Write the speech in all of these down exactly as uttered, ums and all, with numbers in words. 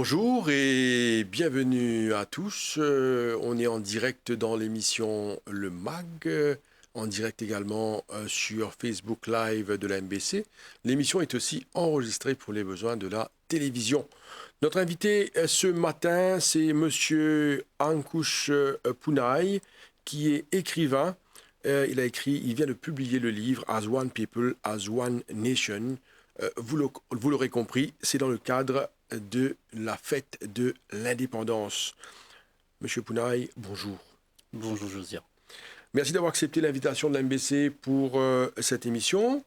Bonjour et bienvenue à tous. Euh, on est en direct dans l'émission Le Mag, euh, en direct également, euh, sur Facebook Live de la M B C. L'émission est aussi enregistrée pour les besoins de la télévision. Notre invité, euh, ce matin, c'est monsieur Ankush, euh, Ponnai, qui est écrivain. Euh, il a écrit, il vient de publier le livre As One People, As One Nation. Euh, vous le, vous l'aurez compris, c'est dans le cadre de la fête de l'indépendance. Monsieur Ponnai, bonjour. Bonjour, Josian. Merci d'avoir accepté l'invitation de la M B C pour, euh, cette émission.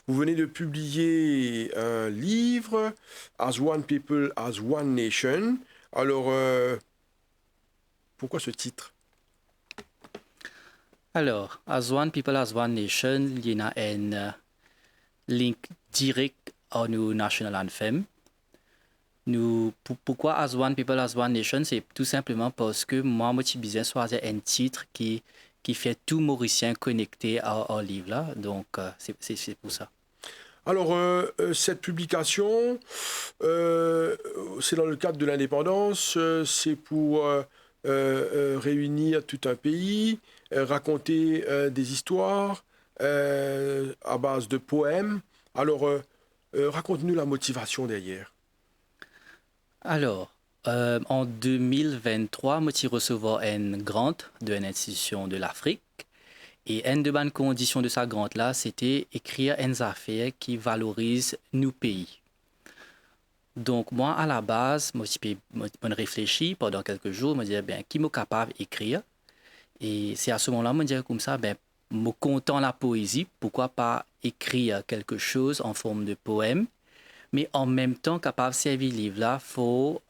Vous venez de publier un livre, As One People, As One Nation. Alors, euh, pourquoi ce titre ? Alors, As One People, As One Nation, li ena enn, euh, link direk ar nou National Anthem. Nou, pou-, pourquoi As One People, As One Nation? Se tou sinpleman parski mwa, mo ti bizin swazir enn tit ki, ki fer tou Morisien konekte ar, ar liv la. Donk, euh, se, se, se pou sa. Alors, euh, euh, cette publication, euh, c'est dans le cadre de l'indépendance, euh, c'est pour, euh, euh, euh, réunir tout un pays, euh, raconter, euh, des histoires, euh, à base de poèmes. Alors, euh, euh, raconte-nous la motivation derrière. Alors, euh, an de mil vinn-trwa, mo ti resevwar enn grant de enn institision de Lafrik. E enn de bann kondision de sa grant la, sete ekrir enn zafer ki valoriz nou pei. Donk, mwa, alabaz, mo ti pe, mo, mo reflesi pandan kelke zour, mo dir, "Be, ki mo kapav ekrir?" E se a se moman la, mo dir koumsa, "Be, mo kontan lapoezi, pourquoi pas écrire quelque chose en forme de poème, mais en même temps kapav servi liv la for,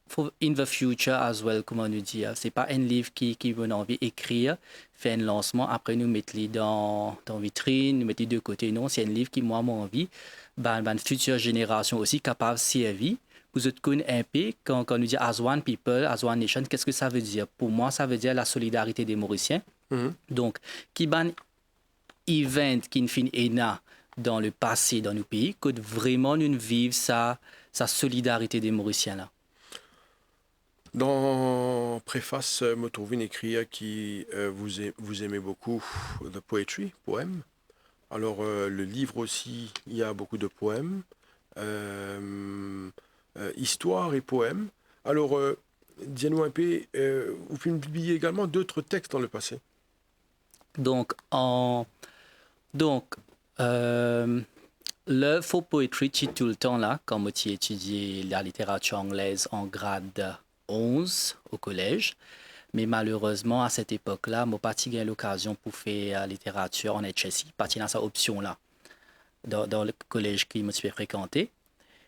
for in the future as well," kouma nou dir. Se pa enn liv ki, ki mo anvi ekrir, fer enn lansman, apre nou met li dan, dan vitrinn, nou met li de kote. Non, se enn liv ki mwa, mo anvi bann, bann fitir zenerasion osi kapav servi, pou zot konn inpe, kan, kan nou dir as one people, as one nation, qu'est-ce que ça veut dire? Pou mwa, sa ve dir la solidarité des Mauriciens. Mhm. Donk, ki bann event ki finn ena dan lepase dan nou pei, kot vreman nou viv sa, sa solidarite de Morisien la. Dan prefas, euh, mo trouv inn ekrir ki, euh, vous a-, vous aimez beaucoup the poetry, poème. Alors, euh, le livre aussi, il y a beaucoup de poèmes, euh, euh, histoire et poèmes. Alors, euh, dis-nous un peu, euh, vous pouvez publier également d'autres textes dans le passé. Donk, an, donk, euh, love for poetry ti toultan la, kan mo ti etidie laliteratir anglez an grad onz o kolez. Me malerezman, a set epok la, mo pa ti gagn lokazion pou fer, euh, literatir an H S C, pa ti ena sa opsion la dan, dan lekolez ki mo ti pe frekante.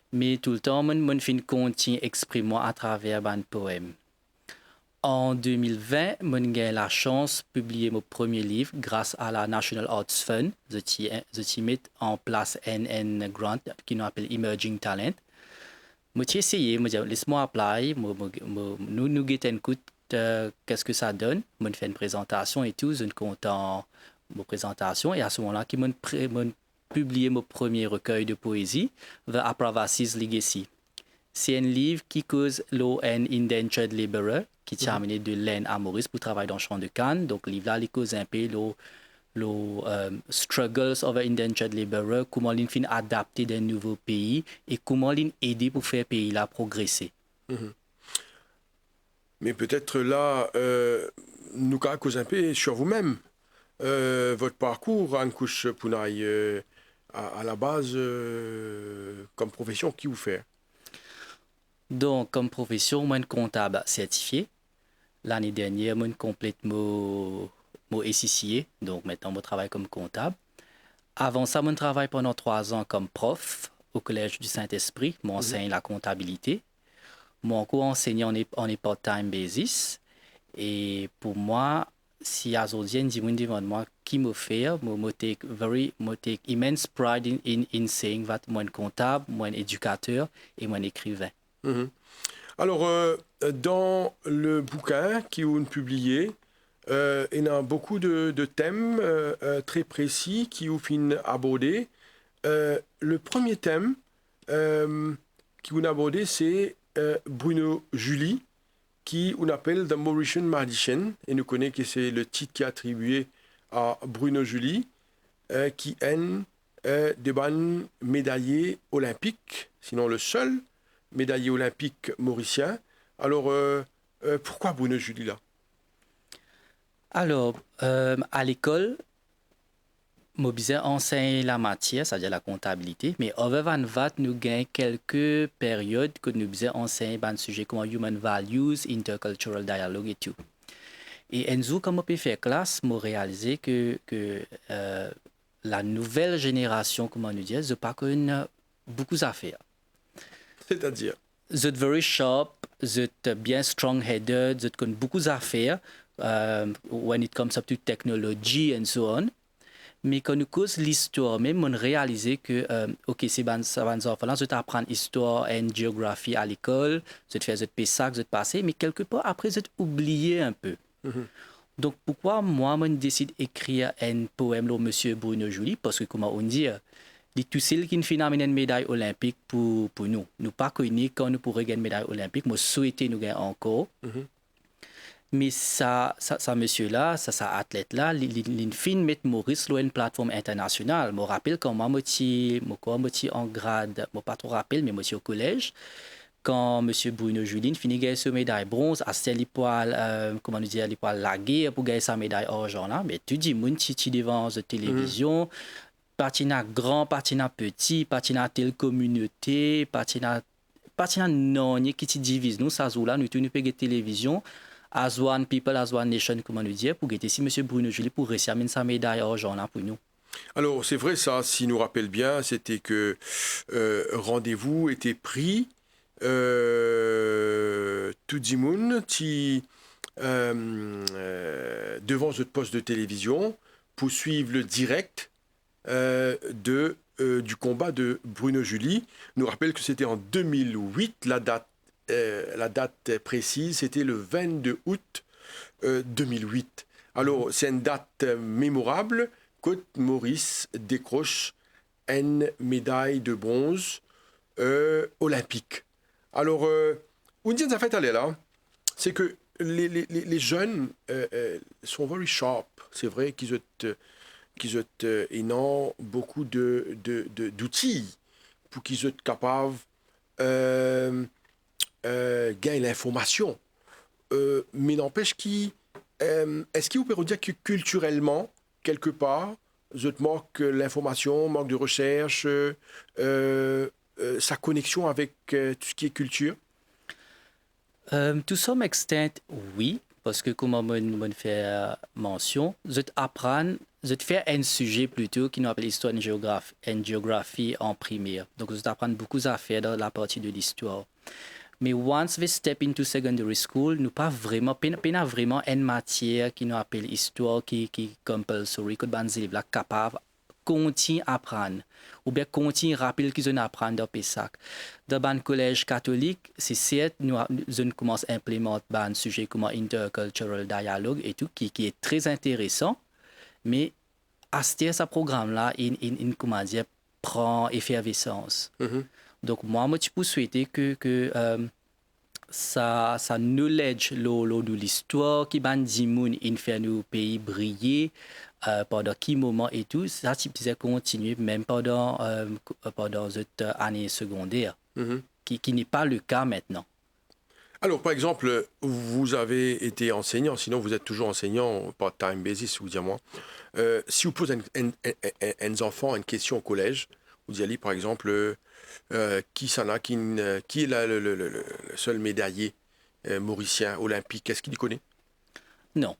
Me toultan, mo, mo finn kontign exprim mwa atraver bann poem. An de mil vin, mo gagn lasans pibliye mo premie liv gras a la National Arts Fund. Zot ti, zot ti met an plas enn, enn grant ki nou apel Emerging Talent. Mo ti eseye, mo dir, "Les mo apply, mo, mo, mo, nou, nou get enn kout, euh, qu'est-ce que ça donne?" Mo fer enn prezantasion e tou, zot kontan mo prezantasion. E a se moman la ki mo pre-, mo pibliye mo premie rekey de poezi, The Apravasi's Legacy. Se enn liv ki koz lor enn indentured labourer ki ti amene de Lenn a Moris pou travay dan san de kann. Donk, liv la, li koz inpe lor, lor, euh, struggles of a indentured labourer, kouma li finn adapte dan enn nouvo pei e kouma li ede pou fer pei la progrese. Mhm. Mais peut-être là, euh, nou kapav koz inpe sur vous-même, euh, votre parcours, Ankush Ponnai, euh, à, à la base, euh, comme profession, ki ou fer? Donk, kom profesion, mo enn kontab sertifie. Lane dernier, mo konplet mo, mo A C C A. Donk, aster mo travay kom kontab. Avan sa, mo travay pandan trwa an kom prof o Collège du Saint-Esprit. Mo ansegn lakontabilite. Mo ankor ansegn an, an part-time basis. E pou mwa, si azordi enn dimoun demann mwa ki mo fer, mo, mo take very, mo take immense pride in, in, in saying that mo enn kontab, mo enn edikater e mo enn ekriven. Mhm. Alors, euh, dans le bouquin ki ou'nn pibliye, euh, ena beaucoup de, de thèmes, euh, euh, très précis ki ou finn aborde. Euh, le premier thème, euh, ki ou'nn aborde, c'est euh, Bruno Julie, ki ou apel The Mauritian Magician, e nou kone ki se le tit ki atribie a Bruno Julie, euh, ki enn, euh, de bann medaye olinpik, sinon le sel medaye olinpik morisien. Alor, euh, euh, pourkwa Bruno Julie la? Alor, euh, a lekol, mo bizin ansegn lamatier, savedir lakontabilite, me over Van Vat, nou gagn kelke period kot nou bizin ansegn bann size kouma human values, intercultural dialogue e tou. E enn zour, kan mo pe fer klas, mo realize ke, ke, euh, la nouvel zenerasion, kouma nou dir, zot pa konn boukou zafer. Setadir? Zot very sharp, zot bien strong-headed, zot konn boukou zafer, euh, when it comes up to technology and so on. Me kan nou koz listwar mem, mo'nn realize ke, euh, ok, se bann, sa bann zanfan la, zot aprann istwar and geography a lekol, zot fer zot PESAC, zot pase, me kelkepar apre zot oubliye inpe. Mhm. Donk, poukwa mwa, mo'nn desid ekrir enn poem lor Misie Bruno Julie? Parski, kouma ou'nn dir, li tousel ki'nn finn amenn enn meday olinpik pou, pou nou. Nou pa kone kan nou pou regagn meday olinpik. Mo swete nou gagn ankor. Mhm. Me sa, sa, sa misie la, sa, sa atlet la, li, li, li'nn finn met Moris lor enn platform internasional. Mo rapel kan mwa mo ti, mo krwar mo ti an grad, mo pa tro rapel, me mo ti o kolez. Kan Misie Bruno Julie inn fini gagn so meday bronz, aster li pou al, euh, kouma nou dir, li pou al lager pou gagn sa meday arzan la, me tou dimoun ti, ti devan zot televizion, pa ti ena gran, pa ti ena peti, pa ti ena tel kominote, pa ti ena, pa ti ena nanye ki ti diviz nou sa zour la, nou tou nou pe get televizion, as one people, as one nation, kouma nou dir, pou gete si Misie Bruno Julie pou resi amenn sa meday arzan la pou nou. Alors, c'est vrai ça, si nous rappelle bien, c'était que, euh, rendez-vous était pris, euh, tou dimoun ti, euh, euh, devan zot post de télévision pour suivre le direct, euh, de, euh, du combat de Bruno Julie. Nous rappelle que c'était en deux mille huit, la date euh, la date précise, c'était le vingt-deux août, euh, deux mille huit. Alors, c'est une date, euh, mémorable, kot Moris décroche une médaille de bronze, euh, olympique. Alors, euh, ou dir enn zafer taler la, c'est que les, les, les, les jeunes, euh, euh, sont very sharp. C'est vrai qu'ils ont, euh, qu'ils ont, euh, ils ont beaucoup de, de, de, d'outils pour qu'ils soient capables, euh, euh, gagn linformasion. Euh, me nanpes ki, euh, eski ou pe dir ki kiltirelman, kelkepar, zot mank linformasion, mank de resers, euh, euh, sa koneksion avek, euh, tou seki kiltir? Euh, to some extent, wi, parski kouma mo, mo'nn fer mansion, zot aprann, zot fer enn size plito ki nou apel istwar and geography, and geography an primer. Donk, zot aprann boukou zafer dan laparti de listwar. Me once they step into secondary school, nou pa vreman, pena, pena vreman enn matier ki nou apel istwar ki, ki compulsory, kot bann zelev la kapav kontign aprann, oubien kontign rapel ki zot inn aprann dan PESAC. Dan bann kolez katolik, se sert, nou a, zot inn koumans inplimant bann size kouma intercultural dialogue e tou, ki, ki e tre interesan, me aster sa program la, inn, inn, inn, kouma dir, pran efervesans. Mhm. Donk, mwa, mo ti pou swete ke, ke, euh, sa, sa knowledge lor, lor nou listwar ki bann dimoun inn fer nou pei briye, euh, pandan ki moman e tou, sa ti bizin kontinie mem pandan, euh, ko-, pandan zot, euh, ane segonder, mhm, ki, ki n'est pas le cas maintenant. Alors, par exemple, vous avez été enseignant, sinon vous êtes toujours enseignant par time basis, ou dir mwa. Euh, si ou poz enn, enn, enn, enn, enn zanfan enn kestion o kolez, ou dir li, par exemple, euh, euh, kisannla ki, euh, qui est la, le, le, le, le, le seul médaillé, euh, morisien, olympique, eski li kone? Non.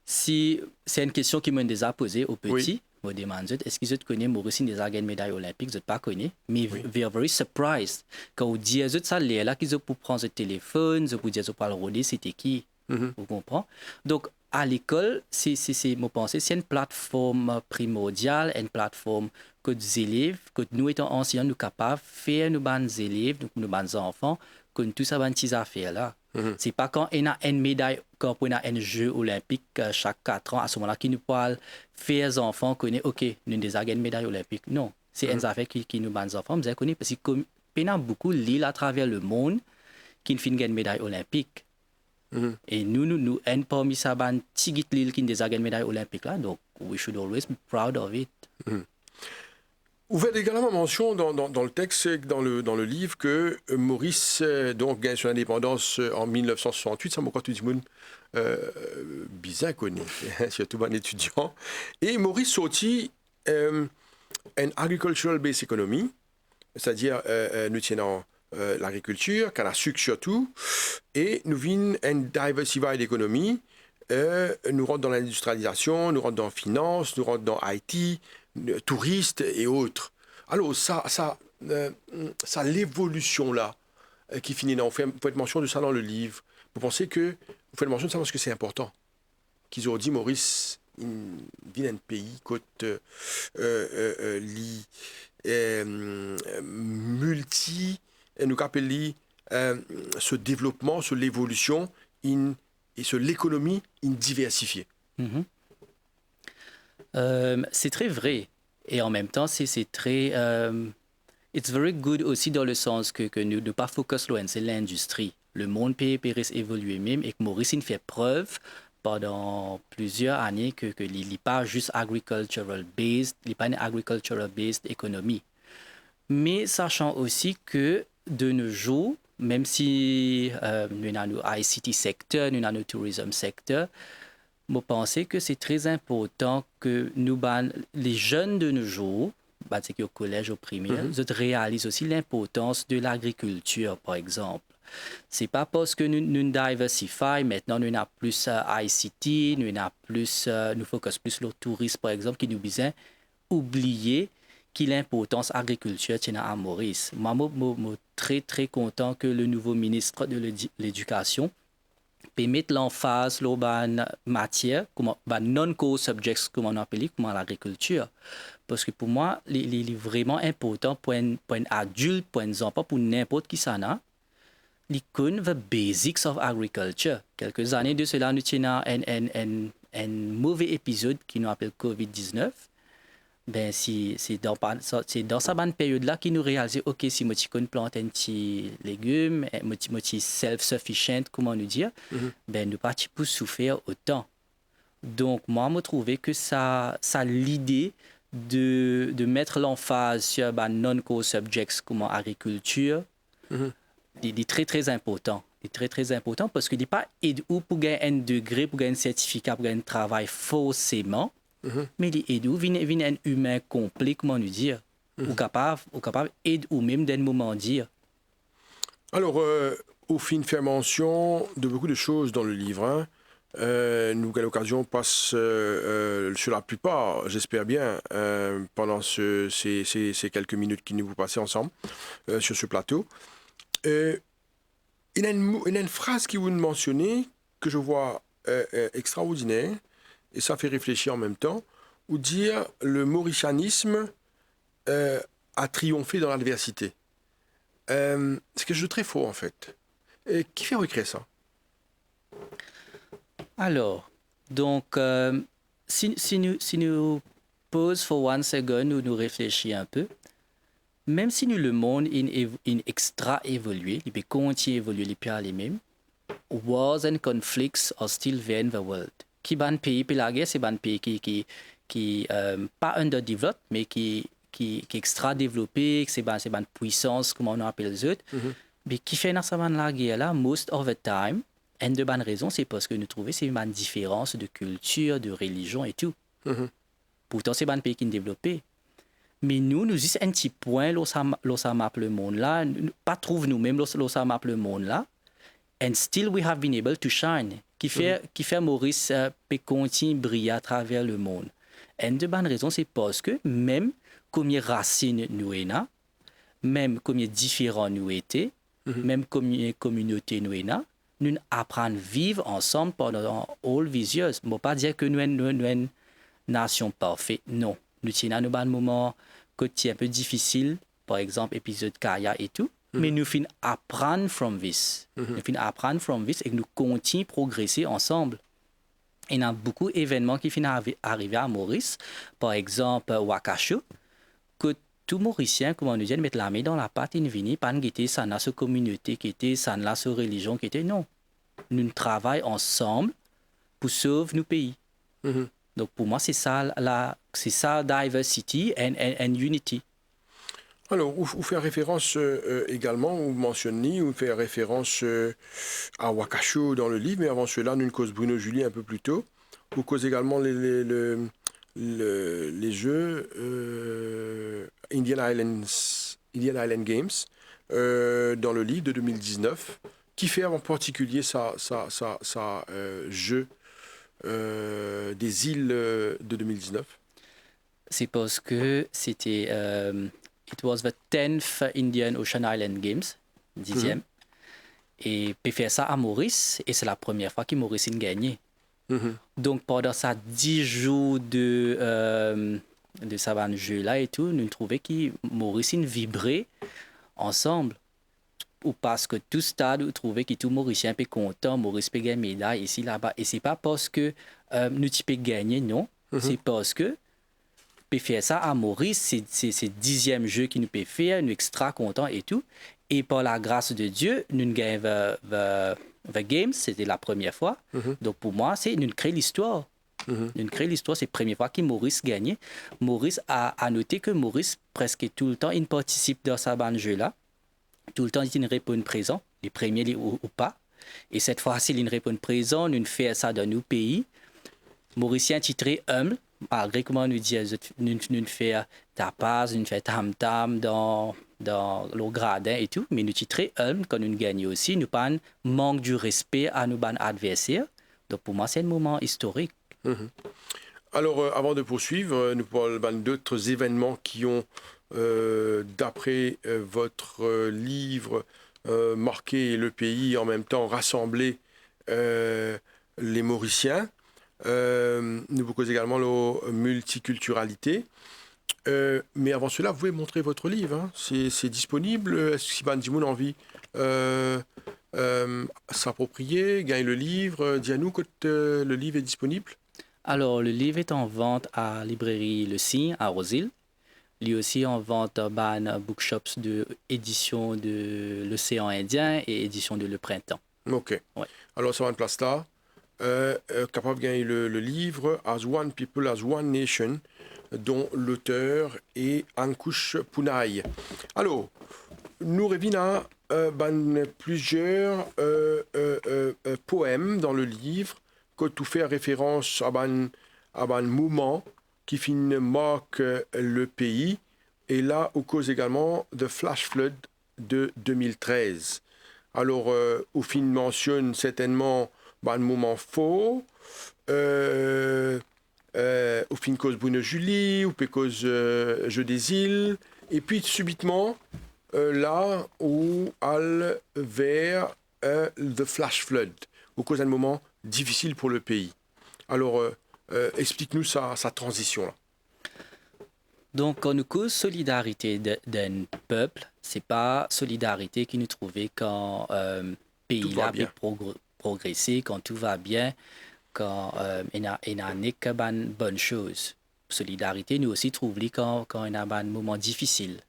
Si, se enn kestion ki mo'nn deza poze o peti, wi, mo demann zot, eski zot kone Moris inn deza gagn meday olinpik? Zot pa kone, me, wi, they are very surprised. Kan ou dir zot sa, lerla ki zot pou pran zot telefonn, zot pou dir zot pou al rode, se te ki? Mhm. Ou konpran? Donk, a lekol, se, se, se, mo panse, se enn platform primordial, enn platform kot zelev, kot nou etan ansegnan, nou kapav fer nou bann zelev, nou, nou bann zanfan, konn tou sa bann ti zafer la. Mhm. Se pa kan ena enn meday, kan pou ena enn ze olinpik, euh, sak kat an, a se moman la ki nou pou al fer zanfan kone, ok, nou deza gagn meday olinpik. Non, se enn, mhm, zafer ki, ki nou bann zanfan bizin kone, parski kom, pena boukou lil atraver lemond ki'nn finn gagn meday olinpik. Mhm. E nou, nou, nou enn parmi sa bann tigit lil ki'nn deza gagn meday olinpik la, donk we should always be proud of it. Mhm. Ou fer egalman mansion dan, dan, dan le text, dan le, dan le liv, ke, euh, Moris, euh, donk, gagn son lindepandans, euh, an mil nef san swasant-wit, sa mo krwar tou dimoun, euh, bizin kone, sirtou bann etidian. E Moris sorti, euh, enn agricultural based economy, setadir, euh, euh, nou ti ena, euh, lagrikiltir, kann a sik sirtou, e nou vinn enn diversified economy, euh, nou rant dan lindistrializasion, nou rant dan finans, nou rant dan I T, euh, touris e ot. Alor, sa, sa, euh, sa levolision la, euh, ki finn ena, ou fer, ou fer mansion de sa dan le liv. Mo panse ke ou fer mansion de sa parski se inportan. Ki zordi Moris inn vinn enn pei kot, euh, euh, euh, li, euh, milti, euh, nou kapab apel li, euh, so devlopman, so levolision, inn, e so lekonomi inn diversifie. Mhm. Euh, se tre vre. E an mem tan, se, se tre, euh, it's very good osi dan le sans ke, ke nou, nou pa focus lor enn sel lindistri. Lemonn pe, pe res evolie mem, ek Moris inn fer prev pandan plizier ane ke, ke li, li pa zis agricultural based, li pa enn agricultural based economy. Me sasan osi ke de nos jours, mem si, euh, nou ena nou I C T sector, nou ena nou tourism sector, mo panse ke se tre inportan ke nou bann, les jeunes de nos jours, bann seki o kolez, o primer, mhm, zot realiz osi linportans de lagrikiltir, par exanp. Se pa parski nou, nou diversify, aster nou ena plis, euh, I C T, nou ena plis, euh, nou focus plis lor touris, par exanp, ki nou bizin oubliye ki linportans agrikiltir ti ena a Moris. Mwa, mo, mo, mo tre, tre kontan ke le nouvo minis de ledi-, ledikasion pe met lanfaz lor bann matier, kouma, bann non-core subjects, kouma nou apel li, kouma lagrikiltir. Parski pou mwa, li, li, li vreman inportan pou enn, pou enn adilt, pou enn zanfan, pou ninport kisannla, li konn the basics of agriculture. Kelke zane de sela, nou ti ena enn, enn, enn, enn move epizod ki nou apel covid diznef. Ben, si, si dan pa, sa, se dan sa bann period la ki nou realize, ok, si mo ti konn plant enn ti legim, eh, mo ti, mo ti self-sufficient, kouma nou dir, mhm, ben, nou pa ti pou soufer otan. Donk, mwa, mo trouve ke sa, sa lide de, de met lanfaz sir bann non-core subjects kouma agrikiltir, mhm, li, li tre, tre inportan. Li tre, tre inportan parski li pa ed ou pou gagn enn degre, pou gagn enn sertifika, pou gagn enn travay forseman, mhm, me li ed ou vinn, vinn enn imin konple, kouma nou dir. Mhm. Ou kapav, ou kapav ed ou mem dan enn moman dir. Alors, euh, ou finn fer mansion de beaucoup de choses dans le livre, hein. Euh, nou gagn lokazion pas, euh, euh, sur la plupart, j'espère bien, euh, pendant ce, ces, ces, ces quelques minutes que nous vous passons ensemble, euh, sur ce plateau. Euh, il y a une mo-, il y a une phrase qui vous mentionnez, que je vois, euh, euh, extraordinaire, et ça fait réfléchir en même temps, ou dire le mauricianisme, euh, a triomphe dan ladversite. Euh, c'est quelque chose de très fort, en fait. E ki fer ou ekrir sa? Alor, donk, euh, si, si nou, si nou poz for one second, nou, nou reflesi inpe, mem si nou lemonn inn ev-, inn extra evolie, li pe kontign evolie, li pe ale mem, wars and conflicts are still there in the world. Ki bann pei pe lager? Se bann pei ki, ki, ki, euh, pa underdeveloped, me ki, ki, ki extra devlope, se bann, se bann pwisans, kouma nou apel zot. Mhm. Me ki fer ena sa bann lager la, most of the time, enn de bann rezon, se parski nou trouve se bann diferans de kiltir, de relizion e tou. Mhm. Pourtan, se bann pei ki devlope. Me nou, nou zis enn ti pwin lor sa ma-, lor sa map lemonn la, nou, nou pa trouv noumem lor, lor sa map lemonn la, and still we have been able to shine. Ki fer, mhm, ki fer Moris, euh, pe kontign briye atraver lemonn. Enn de bann rezon, se parski mem komie rasinn nou ena, mem komie diferan nou ete, mhm, mem komie kominote nou ena, nou'nn aprann viv ansam pandan all these years. Mo pa dir ke nou enn, nou, nou enn nasion parfe, non. Nou ti ena nou bann moman kot ti inpe difisil, par exanp, epizod Kaya e tou, mhm, me nou finn aprann from this. Mhm. Nou finn aprann from this ek nou kontign progrese ansam. Ena boukou evennman ki finn arive, arive a Moris, par exanp, Wakasho, kot tou Morisien, kouma nou dir, met lame dan lapat, inn vini, pa'nn gete sannla so kominote ki ete, sannla so relizion ki ete, non. Nou'nn travay ansam pou sov nou pei. Mhm. Donk pou mwa, se sa la, se sa diversity and, and, and unity. Alor, ou, ou fer referans, euh, euh, egalman, ou mansionn li, ou fer referans, euh, a Wakasho dan le liv, me avan sela, nou'nn koz Bruno Julie inpe pli to. Ou koz egalman le, le, le, le, les Jeux, euh, Indian Islands, Indian Island Games, euh, dan le liv de deux mille dix-neuf. Ki fer an partikilie sa, sa, sa, sa, euh, Jeux, euh, des îles, euh, de deux mille dix-neuf? Se parski se ti, euh, it was the tenth Indian Ocean Island Games, diziem. Mhm. E pe fer sa a Moris, e se lapremier fwa ki Moris inn gagne. Mhm. Donk, pandan sa dis zour de, euh, de sa bann Ze la e tou, nou trouve ki Moris inn vibre ansam. Ou parski tou stad, ou trouve ki tou Morisien pe kontan, Moris pe gagn meday isi, laba. E se pa parski, euh, nou ti pe gagne, non. Mhm. Se parski pe fer sa a Moris, se, se, se diziem Ze ki nou pe fer, nou extra kontan e tou. E par lagras de Die, nou'nn gagn the, the, the Games, se ti lapremier fwa. Mhm. Donk pou mwa, se nou'nn kre listwar. Mhm. Nou'nn kre listwar, se premie fwa ki Moris gagne. Moris, a, a note ki Moris, preske toultan, inn partisip dan sa bann Ze la. Toultan, li inn reponn prezan, li premie, li ou, ou pa. E set fwa si, li'nn reponn prezan, nou'nn fer sa dan nou pei. Morisien ti tre inb, malgre kouma nou dir, zot, nou, nou'nn fer tapas, nou'nn fer tam-tam dan, dan lor gradin e tou, me nou ti tre inb kan nou'nn gagne osi, nou pa'nn mank di respe a nou bann adverser. Donk pou mwa, se enn moman istorik. Mhm. Alors, euh, avant de poursuivre, euh, nous parlons ben, d'autres événements qui ont, euh, d'après, euh, votre, euh, livre, euh, marqué le pays, en même temps rassemblé, euh, les Mauriciens. Euh, nou pou koz egalman lor multiculturalité. Euh, mais avant cela, vous pouvez montrer votre livre, hein. C'est, c'est disponible. Eski si bann dimoun anvi, euh, euh, s'approprier, gagn le livre, euh, dir nou kot, euh, le livre est disponible? Alors, le livre est en vente à librairie Le Cygne à Rose-Île. Li osi an vant dan bann bookshops de édition de l'Océan Indien et édition de Le Printemps. Ok. Ouais. Alors, sa bann plas la, euh, euh, kapav gagn le, le livre As One People, As One Nation, dont l'auteur est Ankush Ponnai. Alors, nou revinn a, euh, bann plizier, euh, euh, euh, euh, poèm dan le livre, kot ou fer referans a bann, a bann moman ki finn mark, euh, le pei, e la ou koz egalman de flash flood de deux mille treize. Alors, euh, ou finn mansionn sertennman bann moman for, euh, euh, ou finn koz Bruno Julie, ou pe koz, euh, Jeux des îles, epi sibitman, euh, la ou al ver, euh, the flash flood, ou koz enn moman difisil pou le pei. Alors, euh, euh, explik nou sa, sa tranzision la. Donk, kan nou koz solidarite de, d'enn pep, se pa solidarite ki nou trouve kan, euh, pei la pe progr-, progrese, kan tou va bien, kan, euh, ena, ena nek bann bonn soz. Solidarite, nou osi trouv li kan, kan ena bann moman difisil.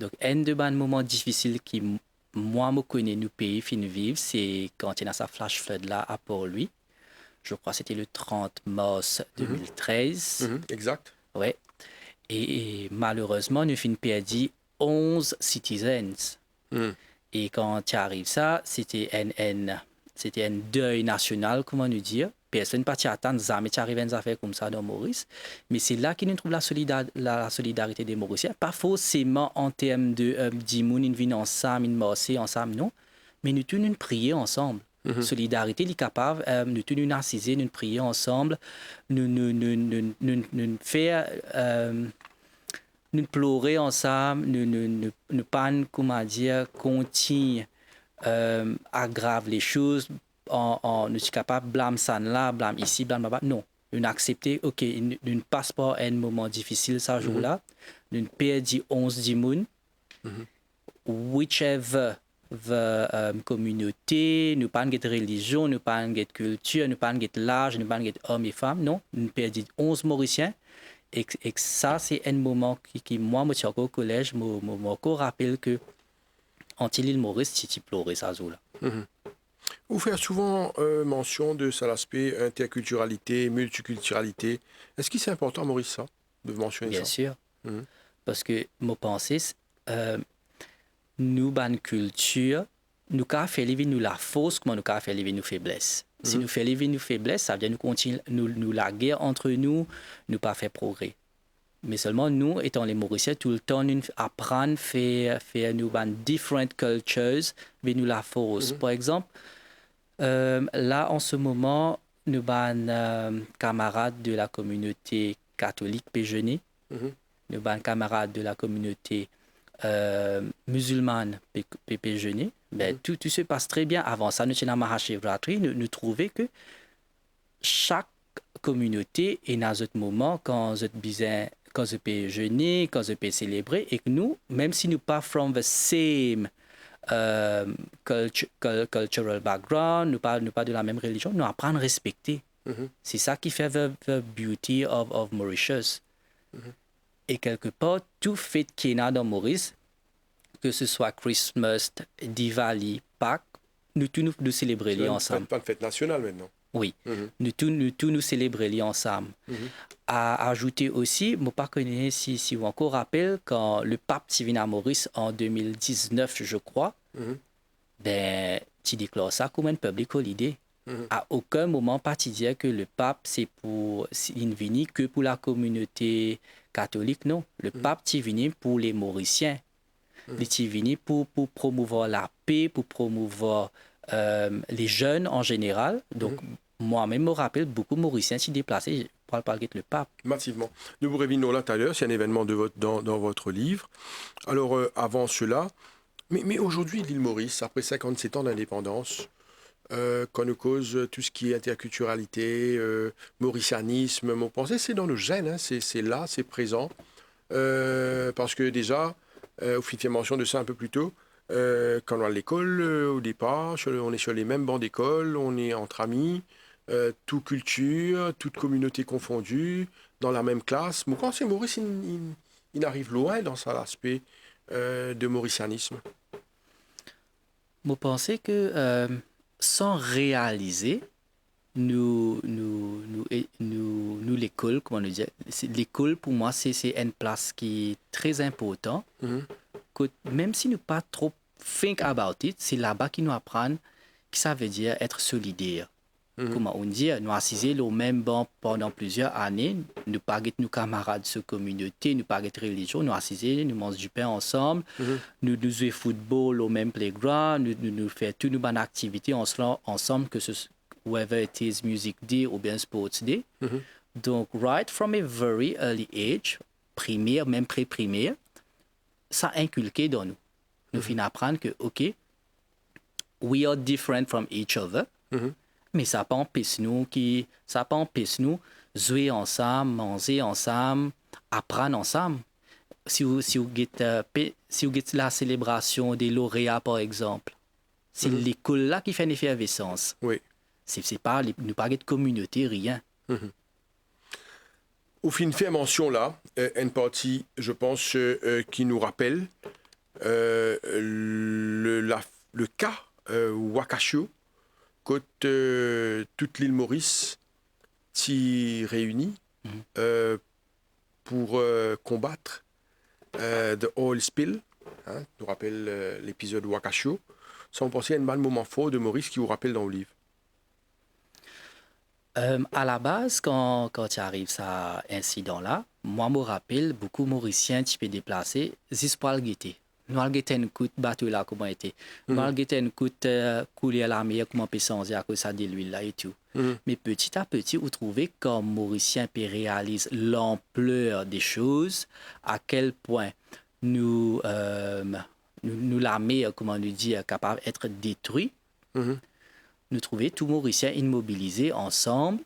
Donk, enn de bann moman difisil ki m-, mwa mo kone nou pei finn viv, se kan ti ena sa flash flood la a Port-Louis. Je crois c'était le trente mars deux mille treize. Mhm, exact. Ouais. E, e malerezman, nou finn perdi onz citizens. Hmm. E kan ti ariv sa, se ti enn, enn, se ti enn dey nasional, kouma nou dir. Personn pa ti atann, zame ti ariv enn zafer koumsa dan Moris. Me se la ki nou trouv la solida-, la, la solidarite de Morisien. Pa forseman an term de, euh, dimoun inn vinn ansam, inn marse ansam, non. Me nou tou, nou priye ansam. Mhm. Solidarite, li kapav, euh, nou tou, nou asize, nou priye ansam, nou, nou, nou fer, euh, nou plore ansam, nou, nou, nou, nou pa'nn, kouma dir, kontign, euh, agrav lesoz, an, an, nou ti kapav blam sannla, blam isi, blam laba. Non, nou aksepte, ok, nou, nou pas par enn moman difisil sa zour la, nou perdi onz dimoun, mhm, whichever the, euh, kominote, nou pa'nn get relizion, nou pa'nn get kiltir, nou pa'nn get laz, nou pa'nn get om e fam, non, nou perdi onz Morisien, Ek, ek sa, se enn moman ki, ki mwa, mo ti ankor kolez, mo, mo, mo ankor rapel ke anti Lil Moris ti, ti plore sa zour la. Mhm. Ou fer souvan, euh, mansion de sa laspe interkiltiralite, miltikiltiralite. Eski se inportan Moris sa, de mansione sa? Bien sir. Mhm. Parski mo panse, euh, nou bann kiltir, nou kapav fer li vinn nou lafors, kouma nou kapav fer li vinn nou febles. Si nou fer li vinn nou febles, savedir nou kontign, nou, nou lager ant nou, nou pa fer progre. Me selman nou, etan le Morisien, toultan nou aprann fer, fer nou bann different cultures vinn nou lafors. Mhm. Par exanp, euh, la, an se moman, nou bann, euh, kamarad de la kominote katolik pe zene, mhm, nou bann kamarad de la kominote, euh, mizilmann pe, pe, pe zene. Be, mhm, tou, tou se pas tre bien. Avan sa, nou ti ena Mahashivratri, nou, nou trouve ke sak kominote ena zot moman kan zot bizin, kan zot pe zene, kan zot pe selebre, ek nou, mem si nou pa from the same, euh, cultu-, cul-, cultural background, nou pa, nou pa de la mem relizion, nou aprann respekte. Mhm. Se sa ki fer the, the beauty of, of Mauritius. Mhm. E kelkepar, tou fet ki ena dan Moris, ke se swa Christmas, Diwali, Pak, nou tou nou, nou selebre li ansam. Se bann fet, bann fet nasional mintnan. Wi. Mhm. Nou tou, nou tou nou selebre li ansam. Mhm. A, azoute osi, mo pa kone si, si ou ankor rapel, kan le pap ti vinn a Moris an de mil diznef, je crois, mhm, be, ti deklar sa kouma enn public holiday. Mhm. A okenn moman pa ti dir ke le pap se pou, si linn vini ke pou lakominote katolik, non. Le, mhm, pap ti vini pou le Morisien. Mhm. Li ti vini pou, pou promouvwar lape, pou promouvwar, euh, les jeunes en général. Donk, mhm, mwa mem, mo rapel boukou Morisien ti deplase pou al, pou al get le pap. Massivement. Nous reviendrons là tout à l'heure, c'est un événement de votre, dans, dans votre livre. Alors, euh, avant cela, mais, mais aujourd'hui, l'île Maurice, après cinquante-sept ans d'indépendance, euh, kan nou koz tout ce qui est interculturalité, euh, mauricianisme, mo panse se dan nou zenn, hein, c'est, c'est là, c'est présent. Euh, parce que déjà, euh, ou finn fer mansion de ça un peu plus tôt, euh, quand on va à l'école, euh, au départ, sur le, on est sur les mêmes bancs d'école, on est entre amis, euh, tout culture, toute communauté confondue, dans la même classe. Mo panse Moris, inn, inn, inn ariv lwin dan sa laspe, euh, de mauricianisme. Mo panse ke, euh, san realize, nou, nou, nou, e, nou, nou lekol, kouma nou dir, se, lekol pou mwa, se, se enn plas ki tre inportan. Mhm. Kot, mem si nou pa tro think about it, se laba ki nou aprann ki savedir et solider. Mhm. Kouma ou dir, nou asize lor mem ban pandan plizier ane, nou pa get nou kamarad so kominote, nou pa get relizion, nou asize, nou manz dipin ansam, mhm, nou, nou zwe football lor mem playground, nou, nou, nou fer tou nou bann aktivite ansla-, ansam, ke se s-, whether it is music day oubien sports day. Mhm. Donk, right from a very early age, primer, mem pre-primer, sa inkilke dan nou. Nou, mhm, finn aprann ke, ok, we are different from each other, mhm, me sa pa anpes nou ki, sa pa anpes nou zwe ansam, manze ansam, aprann ansam. Si ou, si ou get, euh, pe-, si ou get laselebrasion de lorea, par exanp, se, mhm, lekol la ki fer enn efervesans. Wi. Se, se pa, nou pa get kominote, rien. Mhm. Ou finn fer mansion la, euh, enn parti, je pense, euh, euh, ki nou rapel, euh, le, la, le ka, euh, Wakashio, kot, euh, tout lil Moris ti reini, mhm, euh, pou, euh, konbat, euh, the oil spill, hein, nou rapel, euh, lepizod Wakashio. Sa, mo panse enn bann moman for de Moris ki ou rapel dan ou liv. Euh, alabaz, kan, kan ti ariv sa insidan la, mwa, mo rapel, boukou Morisien ti pe deplase zis pou al gete. Nou al get enn kout bato la kouma ete. Nou, mhm, al get enn kout, euh, kouler lamer kouma pe sanze akoz sa delwil la e tou. Mhm. Me peti a peti, ou trouve kan Morisien pe realiz lanpler de soz, a kel pwin nou, euh, nou, nou lamer, kouma nou dir, kapav et detri, mhm, nou trouve tou Morisien inn mobilize ansam,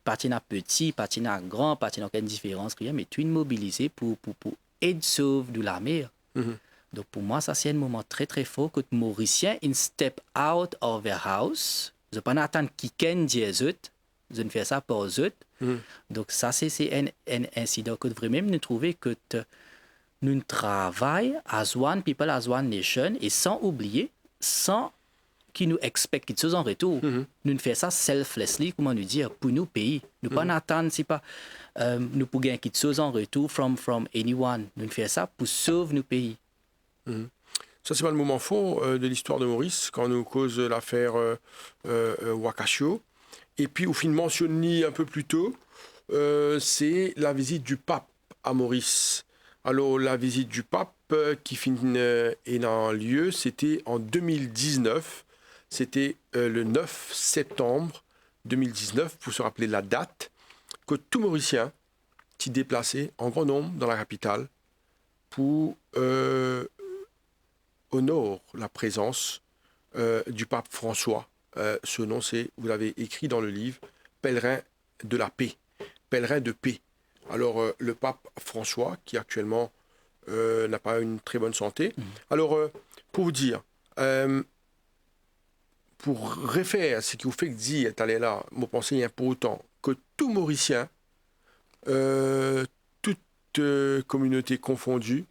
pa ti ena peti, pa ti ena gran, pa ti ena okenn diferans, rien, me tou inn mobilize pou, pou, pou ed sov nou lamer. Mhm. Donk, pou mwa, sa se enn moman tre, tre for kot Morisien inn step out of their house. Zot pa ena atann kikenn dir zot, zot inn fer sa par zot. Donk sa se, se enn, enn insidan kot vremem nou trouve kot, eh, nou travay as one people, as one nation, e san oubliye, san ki nou expect kitsoz an retour. Nou fer sa selflessly, kouma nou dir, pou nou pei. Nou pa atann, se pa, eh, nou pou gagn kitsoz an retour from, from anyone. Nou fer sa pou sov nou pei. Sa se bann moman for, eh, de listwar de Moris, kan nou koz lafer, eh, eh, eh, Wakasio. Epi ou finn mansionn li inpe pli to, eh, se lavizit di pap a Moris. Alor, lavizit di pap, eh, ki finn, eh, ena lie, sete an de mil diznef, sete, eh, le nef septanm de mil diznef, pou se rapele ladat, kot tou Morisien ti deplase an gran nonb dan lakapital pou, eh, onor laprezans, eh, di pap François. Eh, so nom, se, vous l'avez écrit dans le livre, Pèlerin de la Paix, Pèlerin de Paix. Alor, eh, le pap François, ki aktielman, eh, napa enn tre bonn sante. Alor, eh, pou vous dire, eh, pou refer seki ou fek dir taler la, mo panse li inportan ke tou Morisien, eh, tout, eh, kominote konfondi,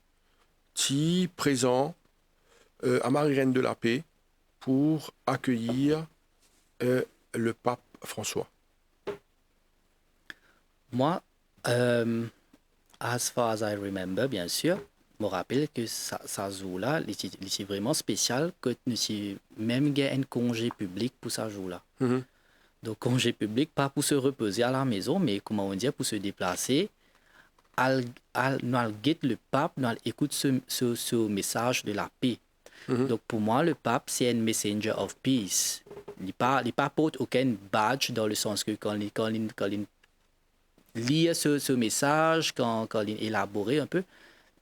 ti prezan, eh, a Marie-Reine de la Paix pou akeyir, eh, le pap François. Mwa, eh, as far as I remember, bien sir, mo rapel ke sa, sa zour la, li ti, li ti vreman spesial, kot nou ti mem gagn enn konze piblik pou sa zour la. Donk, konze piblik, pa pou se repoze a lamezon, me, kouma nou dir, pou se deplase, al, al, nou al get le pap, nou al ekout so, so, so mesaz de lape. Donk, pou mwa, le pap, se enn messenger of peace. Li pa, li pa port okenn badge, dan le sans ke kan li, kan li, kan li lir so, so mesaz, kan, kan li elabore inpe,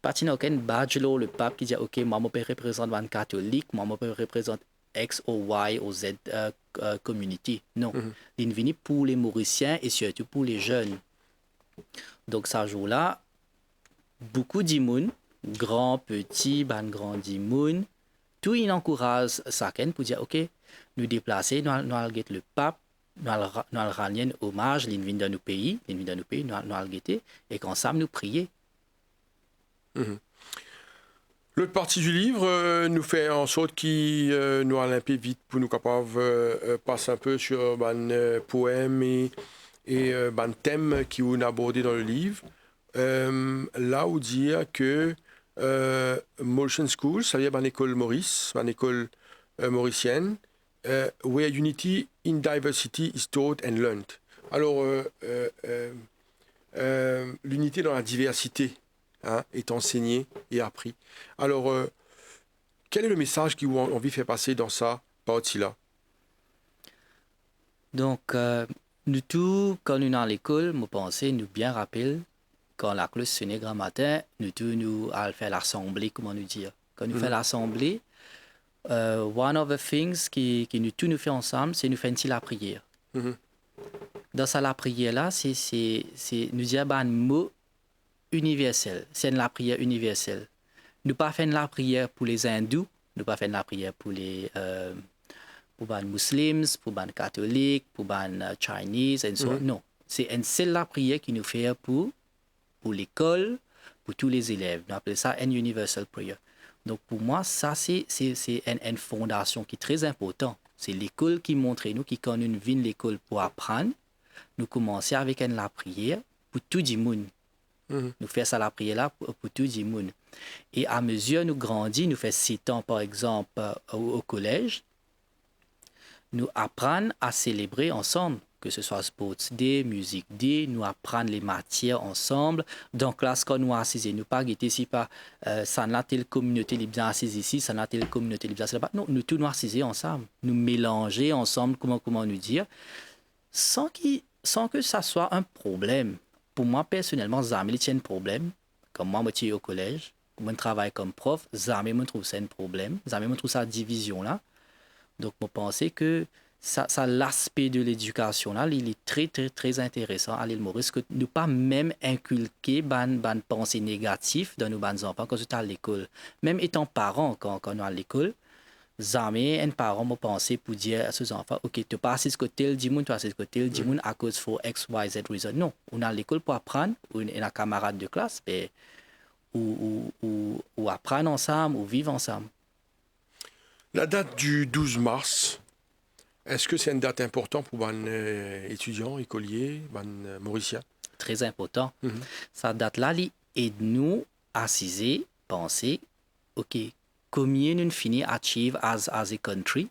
pa ti ena okenn badge lor le pap ki dir, "Ok, mwa, mo pe reprezant bann katolik, mwa, mo pe reprezant X or Y or Z, eh, eh, community." Non. Li vini pou le Morisien e sirtou pou le zenn. Donk, sa zour la, boukou dimoun, gran, peti, bann gran dimoun, tou inn ankouraz sakenn pou dir, "Ok, nou deplase, nou al, nou al get le pap, nou al ra-, nou al rann li enn omaz, li vinn dan nou pei, li vinn dan nou pei, nou al, nou al gete, ek ansam nou priye." Lot parti di liv, eh, nou fer an sort ki, eh, nou al inpe vit pou nou kapav, eh, eh, pas inpe sir bann, eh, poem e, e, eh, bann tem ki ou aborde dan le liv. Eh, la ou dir ke, eh, Morishan School, savedir bann lekol Moris, bann lekol, eh, morisienn, eh, where unity in diversity is taught and learned. Alor, eh, eh, eh, eh, linite dan la diversite, hein, est enseignée et appris. Alor, eh, quel est le message ki ou an-, anvi fer pase dan sa parti la? Donk, eh, nou tou, kan nou ena lekol, mo panse nou bien rapel, kan laklos sone gramatin, nou tou nou al fer lasanble, kouma nou dir. Kan nou fer lasanble, eh, one of the things ki, ki nou tou nou fer ansam, se nou fer enn ti lapriyer. Dan sa lapriyer la, se, se, se, nou dir bann mo iniversel, se enn lapriyer iniversel. Nou pa fer enn lapriyer pou Lezindou, nou pa fer enn lapriyer pou le, eh, pou bann Muslims, pou bann Katolik, pou bann, eh, Chinese, and so on. Non, se enn sel lapriyer ki nou fer pou, pou lekol, pou tou lezelev. Nou apel sa enn universal prayer. Donk, pou mwa, sa se, se, se enn, enn fondasion ki tre inportan. Se lekol ki montre nou ki kan nou vinn lekol pou aprann, nou koumanse avek enn lapriyer pou tou dimoun. Nou fer sa lapriyer la pou, pou tou dimoun. E amezir nou grandi, nou fer set an, par exanp, eh, o, o kolez, nou aprann a selebre ansam, ke se swa Sports Day, Music Day, nou aprann le matier ansam. Dan klas, kan nou asize, nou pa gete si pa, eh, sannla tel kominote li bizin asiz isi, sannla tel kominote li bizin asiz laba. Non, nou tou nou asize ansam. Nou melanze ansam, kouma, kouma nou dir, san ki, san ke sa swa enn problem. Pou mwa, personelman, zame li ti enn problem. Kan mwa, mo ti o kolez, mo travay kom prof, zame mo trouv sa enn problem, zame mo trouv sa divizion la. Donk, mo panse ke sa, sa laspe de ledikasion la, li, li tre, tre, tre interesan a Lil Moris, ke nou pa mem inkilke bann, bann panse negatif dan nou bann zanfan kan zot al lekol. Mem etan paran, kan, kan nou al lekol, Zame enn paran mo panse pou dir a so zanfan, "Ok, to pa asiz kot tel dimoun, to asiz kot tel dimoun akoz for X Y Z reason." Non, ou al lekol pou aprann, ou ena kamarad de klas, be ou, ou, ou, ou aprann ansam, ou viv ansam. La date du douze mars, est-ce que c'est une date importante pour bann, euh, étudiants, écoliers, bann, euh, Mauriciens? Tre inportan. Mhm. Sa dat la, li ed nou asize, panse, "Ok, komie nou fini achieve as, as a country,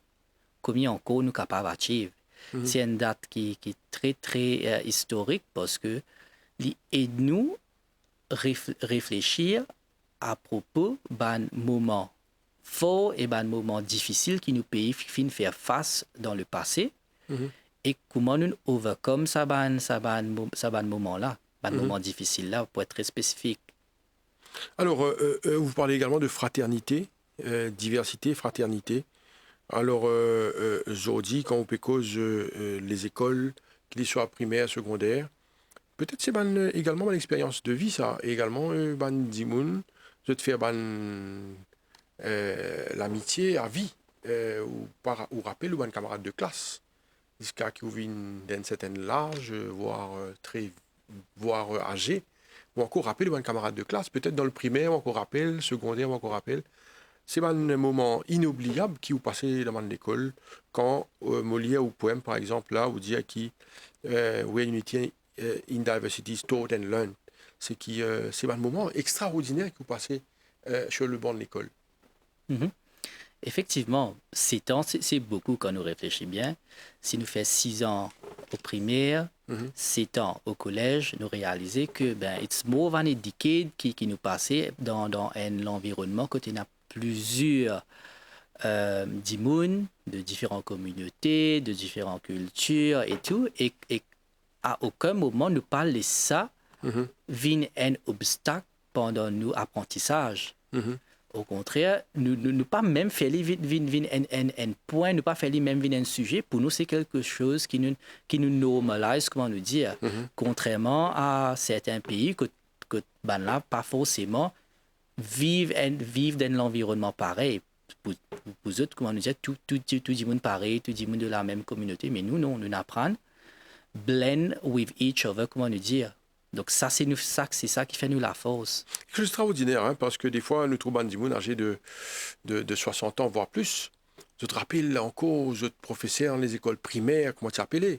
komie ankor nou kapav achieve?" Mhm. Se enn dat ki, ki tre, tre, eh, istorik, parski li ed nou ref-, reflesir apropo bann moman for e bann moman difisil ki nou pei fi-, finn fer fas dan lepase, mhm, e kouma nou overcome sa bann, sa bann mo-, sa bann moman la, bann, mhm, moman difisil la, pou et tre spesifik. Alors, euh, euh, euh, vous parlez également de fraternité, euh, diversité, fraternité. Alors, euh, euh, zordi, kan ou pe koz, euh, euh, lezekol, ki li swa primer, segonder, petet se bann, euh, egalman bann experyans de vi sa, e egalman, euh, bann dimoun, zot fer bann, euh, lamitie a vi, euh, ou pa ra-, ou rapel ou bann kamarad de klas, ziska ki ou vinn dan enn serten laz, euh, vwar, euh, tre, vwar, euh, aze, ou ankor rapel ou bann kamarad de klas, petet dan le primer, ou ankor rapel, segonder, ou ankor rapel. Se bann moman inobliab ki ou pase dan bann lekol, kan, euh, mo lir ou poem, par exanp, la, ou dir ki, euh, "Where unity, euh, in diversity is taught and learned." Se ki, euh, se bann moman extraordiner ki ou pase, euh, sur le banc de l'école. Mhm. Efektivman, set an, se, se boukou kan nou reflesi bien. Si nou fer sis an o primer, mhm, set an o kolez, nou realize ke, ben, it's more than a decade ki, ki nou pase dan, dan enn lanvironnman kot ena plizier, euh, dimoun de diferan kominote, de diferan kiltir e tou, e, e a okenn moman nou pa les sa, mhm, vinn enn obstak pandan nou aprantisaz. Mhm. Okontrer, nou, nou, nou pa mem fer li vinn, vinn, vinn enn, enn, enn pwin, nou pa fer li mem vinn enn size. Pou nou, se kelke soz ki nou, ki nou normalize, kouma nou dir. Mhm. Kontrerman a serten pei kot, kot bannla pa forseman viv enn, viv dan enn lanvironnman parey. Pou, pou, pou zot, kouma nou dir, tou, tou, tou, tou dimoun parey, tou dimoun de la mem kominote, me nou, non, nou aprann blend with each other, kouma nou dir. Donk sa, se nou, sa, se sa ki fer nou lafors. Kiksoz extraordiner, hein, parski defwa, nou trouv bann dimoun aze de, de, de swasant an, vwar plis. Zot rapel ankor zot profeser dan lezekol primer, kouma ti apele.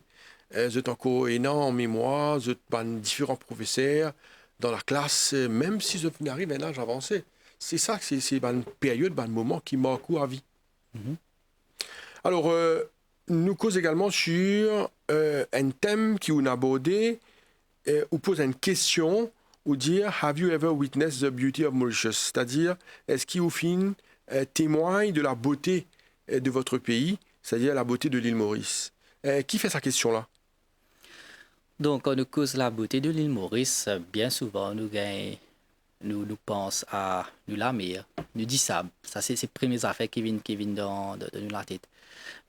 Eh, zot ankor ena an memwar zot bann diferan profeser dan laklas, eh, mem si zot finn ariv enn laz avanse. Se sa, se, se bann period, bann moman ki mark ou avi. Mhm. Alor, eh, nou koz egalman sir, eh, enn tem ki ou'nn aborde, eh, ou poz enn kestion, ou dir, "Have you ever witnessed the beauty of Mauritius?" Setadir, eski ou finn, eh, temwagn de la bote, eh, de votre pays, setadir la bote de lil Moris? Eh, ki fer sa kestion la? Donk, kan nou koz la bote de lil Moris, bien souvan nou gagn nou, nou pans a nou lamer, nou disab. Sa se, se premie zafer ki vinn, ki vinn dan, dan, dan nou latet.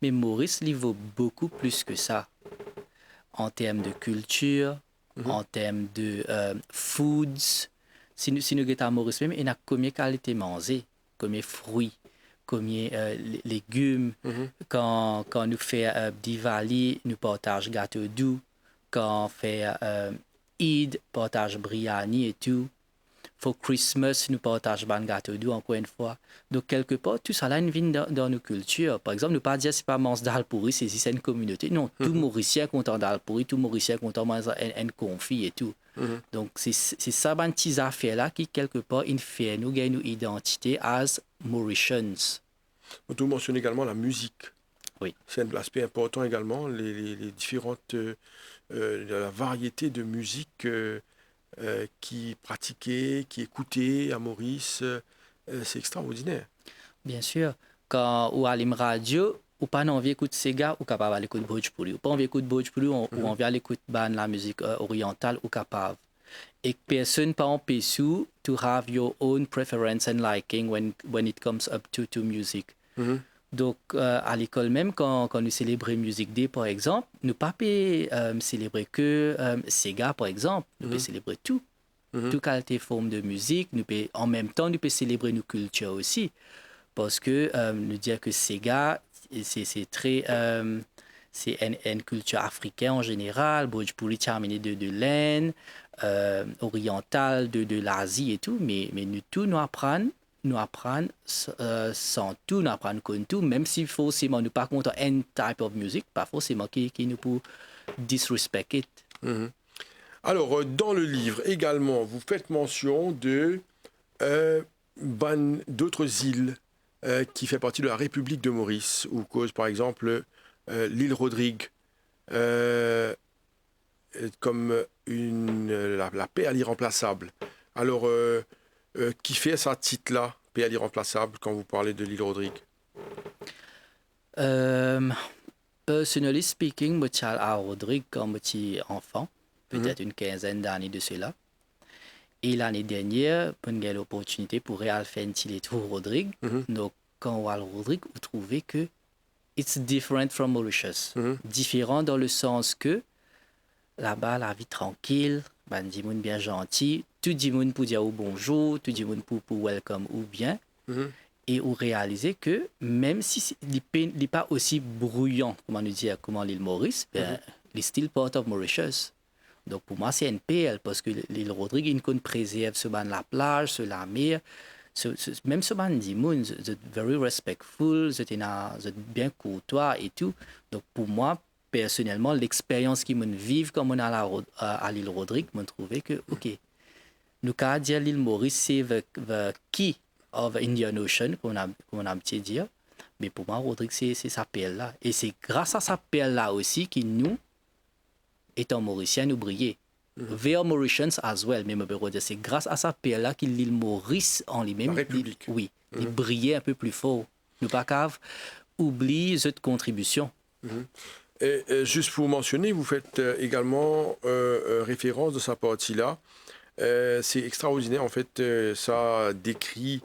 Me Moris, li vo boukou plis ki sa. An term de kiltir, mhm, an term de, eh, foods. Si nou, si nou get a Moris mem, ena komie kalite manze, komie frwi, komie, eh, le-, legim. Mhm. Kan, kan nou fer, eh, Diwali, nou partaz gato dou. Kan fer, eh, Eid, partaz briani e tou. For Christmas, nou partaz bann gato dou, ankor enn fwa. Donk, kelkepar, tou sala inn vinn dan, dan nou kiltir. Par exanp, nou pa dir se pa manz dalpouri, se zis enn kominote. Non, tou, mhm, Morisien kontan dalpouri, tou Morisien kontan manz enn, enn konfi e tou. Mhm. Donk, se, se sa bann ti zafer la ki, kelkepar, inn fer nou gagn nou idantite as Mauritians. Ou mensionn egalman lamizik. Wi. Se enn laspe inportan egalman, les, les, les différentes, euh, euh, la variété de musique, euh, euh, ki pratike, ki ekoute a Moris, euh, se extraordiner. Bien sir. Kan ou alim radio, ou pa anvi ekout sega, ou kapav al ekout Bhojpuri. Ou pa anvi ekout Bhojpuri, ou, ou, mhm, anvi al ekout bann lamizik, euh, oriantal, ou kapav. Ek personn pa anpes ou to have your own preference and liking when, when it comes up to, to music. Mhm. Donk, euh, a lekol mem, kan, kan nou selebre Music Day, par exanp, nou pa pe, euh, selebre ke, euh, sega, par exanp. Nou pe, mhm, selebre tou. Mhm. Tou kalite form de mizik, nou pe, an mem tan, nou pe selebre nou kiltir osi. Parski, eh, nou dir ki sega, se, se tre, eh, se enn, enn kiltir afrikin an zeneral. Bhojpuri ti amene de, de Lenn, eh, oriantal, de, de Lazi e tou, me, me nou tou, nou aprann, nou aprann, eh, santou, nou aprann konn tou, mem si forseman nou pa kontan enn type of music, pa forseman ki, ki nou pou disrespect it. Mhm. Alors, euh, dans le livre également, vous faites mention de, euh, bann, d'autres îles, euh, qui fait partie de la République de Maurice, ou koz, par exemple, euh, l'île Rodrigue, euh, euh, comme une, euh, la, la perle irremplaçable. Alors, euh, euh, kifer sa tit la, perle irremplaçable, quand vous parlez de l'île Rodrigue ? Euh, personally speaking, mo ti al a Rodrig kan mo ti anfan, mhm, petet enn kinzenn dane de sela. E lane dernier, mo'nn gagn loportinite pou real fer enn ti letour Rodrig. Mhm. Donk, kan ou al Rodrig, ou trouve ke it's different from Mauritius. Mhm. Diferan dan le sans ke laba, lavi trankil, bann dimoun bien zanti, tou dimoun pou dir ou bonzour, tou dimoun pou, pou welcome ou bien. Mhm. E ou realize ke mem si se, li pe, li pa osi briyan, kouma nou dir, kouma Lil Moris, be, mhm, li still part of Mauritius. Donk, pou mwa, se enn perl, parski Lil Rodrig, inn konn prezerv so bann laplaz, so lamer, so, so, mem so bann dimoun, zot, zot very respectful, zot ena, zot bien kourtwa e tou. Donk, pou mwa, personelman, lexperyans ki mo'nn viv kan mo'nn al a Rod-, a, a Lil Rodrig, mo'nn trouve ke, ok, nou kav dir Lil Moris se the, the key of Indian Ocean, kouma, kouma nou abitie dir, me pou mwa, Rodrig se, se sa perl la. E se gras a sa perl la osi ki nou, etan Morisien, nou briye. Mhm. They are Mauritians as well, me mo pe dir, se gras a sa perl la ki Lil Moris an limem, la Repiblik, wi, li, mhm, briye enn pe pli for. Nou pa kav oubliy zot kontribision. Mhm. Et, euh, juste pour mentionner, vous faites, euh, également, euh, euh, référence dans sa partie-là. Euh, c'est extraordinaire, en fait, euh, ça décrit,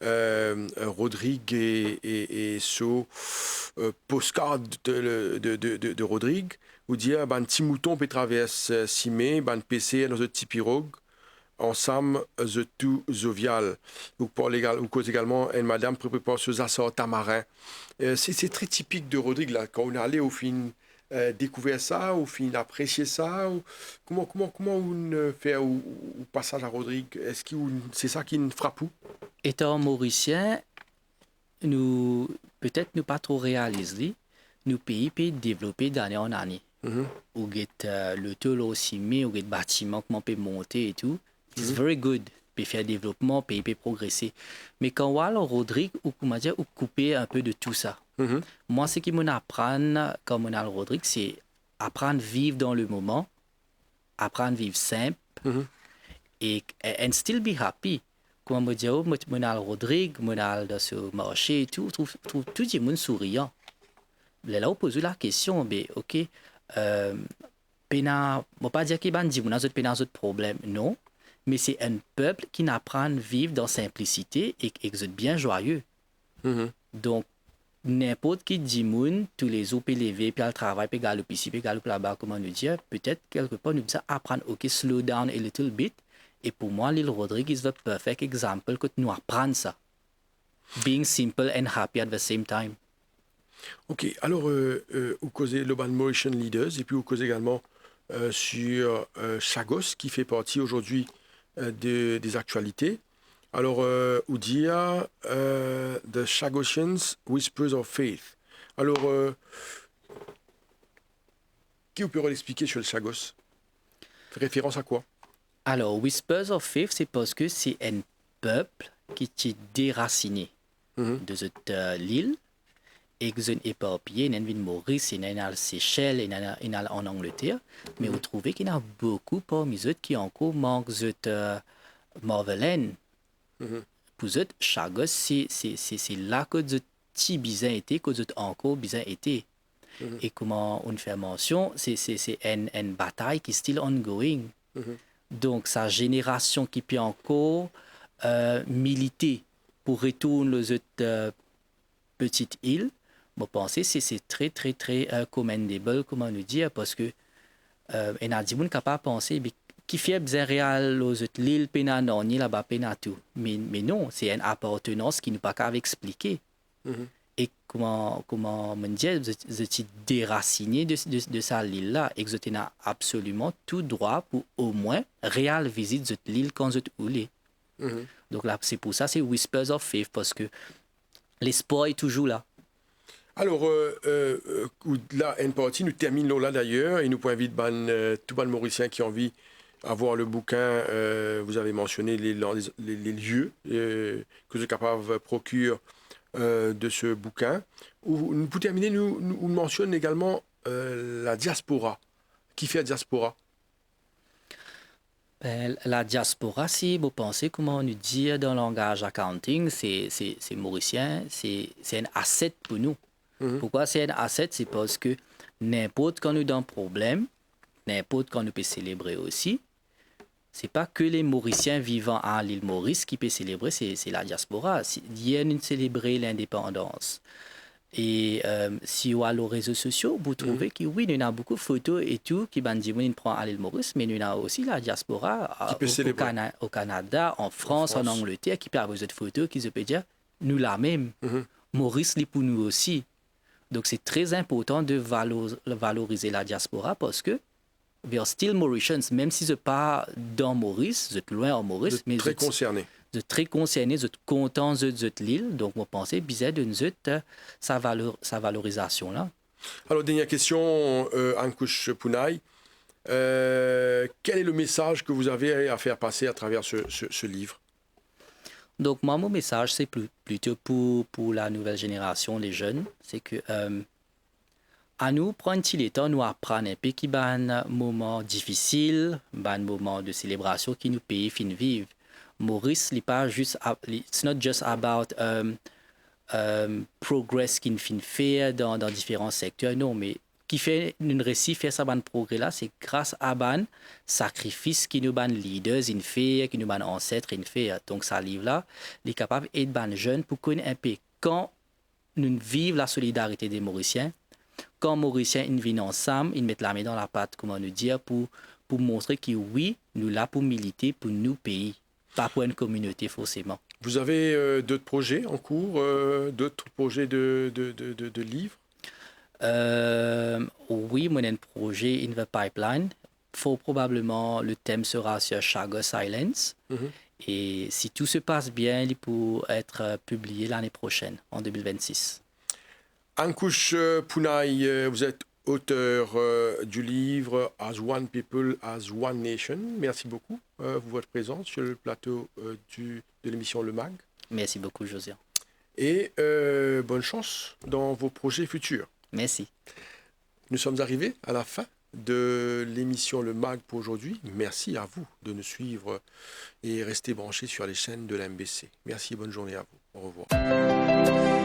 euh, Rodrig et, et, et so, euh, postcard de, de, de, de, de Rodrig, ou dir, bann ti mouton pe travers, euh, sime, bann peser dan zot ti pirog, ansam, zot tou zovial. Ou parl egal-, ou koz egalman enn madam pe prepar so zasar tamarin. Euh, se, se tre tipik de Rodrig la. Kan ou ale, ou finn, euh, dekouver sa, ou finn apresie sa, ou kouma, kouma, kouma ou, euh, fer ou, ou pasaz a Rodrig? Eski ou, se sa ki frap ou? Etan Morisien, nou, petet nou pa tro realiz li, nou pei pe devlope dane an ane. Mhm. Ou get, euh, loto lor sime, ou get batiman kouma pe monte e tou. It's, mhm, very good. Pe fer devlopman, pei pe progrese. Me kan ou al Rodrig, ou, kouma dir, ou koupe enn pe de tou sa. Mhm. Mwa, seki mo'nn aprann kan mo'nn al Rodrig, se aprann viv dan le moman, aprann viv sinp, mhm, e, and still be happy. Kouma mo dir ou, mo, mo'nn al Rodrig, mo'nn al dan so marse e tou, trouv, trouv tou dimoun sourian. Lerla ou poz ou lakestion, be, ok, euh, pena, mo pa dir ki bann dimoun la zot pena zot problem, non, me se enn pep ki'nn aprann viv dan sinplisite e, e zot bien zwaye. Mhm. Donk, ninport ki dimoun, toulezour pe leve, pe al travay, pe galoup isi, pe galoup laba, kouma nou dir, petet kelkepar nou bizin aprann, ok, slow down a little bit. E pou mwa, Lil Rodrig is the perfect example kot nou aprann sa. Being simple and happy at the same time. Ok, alors, euh, euh, ou koze lor bann Mauritian leaders, et puis ou koze également, euh, sur, euh, Chagos, qui fait partie aujourd'hui, euh, de, des actualités. Alors, euh, ou dir, euh, The Chagosians, Whispers of Faith. Alors, euh, ki ou pe explique sur le Chagos? Fait référence à quoi? Alors, Whispers of Faith, se parski se enn pep ki ti derasine, mhm, de zot, euh, lil, e ki zot eparpiye, ena enn vinn Moris, ena enn al Sesel, ena, ena al an Angleter, me, mhm, ou trouve ki ena boukou parmi zot ki ankor mank zot, euh, motherland. Mhm. Pou zot, Chagos, se, se, se, se la kot zot ti bizin ete, kot zot ankor bizin ete. Mhm. E kouma ou'nn fer mansion, se, se, se enn, enn batay ki still ongoing. Mhm. Donk, sa zenerasion ki pe ankor, euh, milite pou retourn lor zot, euh, peti il, mo panse se, se tre, tre, tre, euh, commendable, kouma nou dir, parski, euh, ena dimoun kapav panse, be, kifer bizin re al lor zot lil, pena nanye laba, pena tou. Me, me non, se enn apartenans ki nou pa kav explike. E kouma, kouma mo dir, zot, zot ti derasine de, de, de sa lil la, ek zot ena absoliman tou drwa pou omwin re al vizit zot lil kan zot oule. Donk la, se pou sa, se Whispers of Faith, parski lespwar li touzour la. Alor, euh, euh, euh, ou la, enn parti, nou terminn lor la dayer, e nou pou invit bann, euh, tou bann Morisien ki anvi avoir le bouquin, euh, vous avez mentionné les, les, les lieux, euh, que vous êtes capable de procurer, euh, de ce bouquin. Ou, nou, pou termine, nou, nou, ou mentionne également, euh, la diaspora. Kifer diaspora? Ben, la diaspora, si mo panse, kouma nou dir dan langaz accounting, se, se, se Morisien, se, se enn asset pou nou. Poukwa se enn asset? Se parski ninport kan nou dan problem, ninport kan nou pe selebre osi, se pa ke le Morisien vivan a Lil Moris ki pe selebre, se, se la diaspora. Si, yer nou selebre lindepandans. E, euh, si ou al lor rezo sosio, ou pou trouve ki wi, nou ena boukou foto e tou ki bann dimoun inn pran a Lil Moris, me nou ena osi la diaspora, a, o, o Kana-, o Kanada, an Frans, an Angleter, ki pe avoy zot foto, ki zot pe dir, nou la mem. Moris, li pou nou osi. Donk, se tre inportan de valo-, valorize la diaspora parski we are still Mauritians, mem si zot pa dan Moris, zot lwin an Moris, me zot tre konserne, zot kontan zot, zot lil. Donk, mo panse bizin donn zot, euh, sa valo-, sa valorizasion la. Alors, dernière question, euh, Ankush Punai. Euh, quel est le message que vous avez à faire passer à travers ce, ce, ce livre ? Donk, mwa, mo mesaz, se pli-, plito pou, pou la nouvel zenerasion, le zenn, se ke, euh, anou pran enn ti letan, nou aprann enpe ki bann moman difisil, bann moman de selebrasion ki nou pei finn viv. Moris, li pa zis a-, li, it's not just about, euh, euh, progress ki nou finn fer dan, dan diferan sekter, non, me kifer nou resi fer sa bann progre la, se gras a bann sakrifis ki nou bann leaders inn fer, ki nou bann anset inn fer. Donk sa liv la, li kapav ed bann zenn pou konn enpe kan nou viv lasolidarite de Morisien, kan Morisien inn vinn ansam, inn met lame dan lapat, kouma nou dir, pou, pou montre ki wi, nou la pou milite pou nou pei, pa pou enn kominote forseman. Vous avez, euh, d'autres projets en cours, euh, d'autres projets de, de, de, de, de livres ? Euh, wi, mo ena enn proze in the pipeline. Fort probableman, le tem sera sur Chagos Islands. E si tou se pas bien, li pou et, euh, pibliye lane prosenn, an deux mille vingt-six. Ankush, euh, Punai, euh, vous êtes auteur, euh, du livre As One People, As One Nation. Merci beaucoup, euh, pour votre présence sur le plateau, euh, du, de l'émission Le Mag. Merci beaucoup, Josian. Et, euh, bonne chance dans vos projets futurs. Merci. Nous sommes arrivés à la fin de l'émission Le Mag pour aujourd'hui. Merci à vous de nous suivre et restez branchés sur les chaînes de l'M B C. Merci et bonne journée à vous. Au revoir.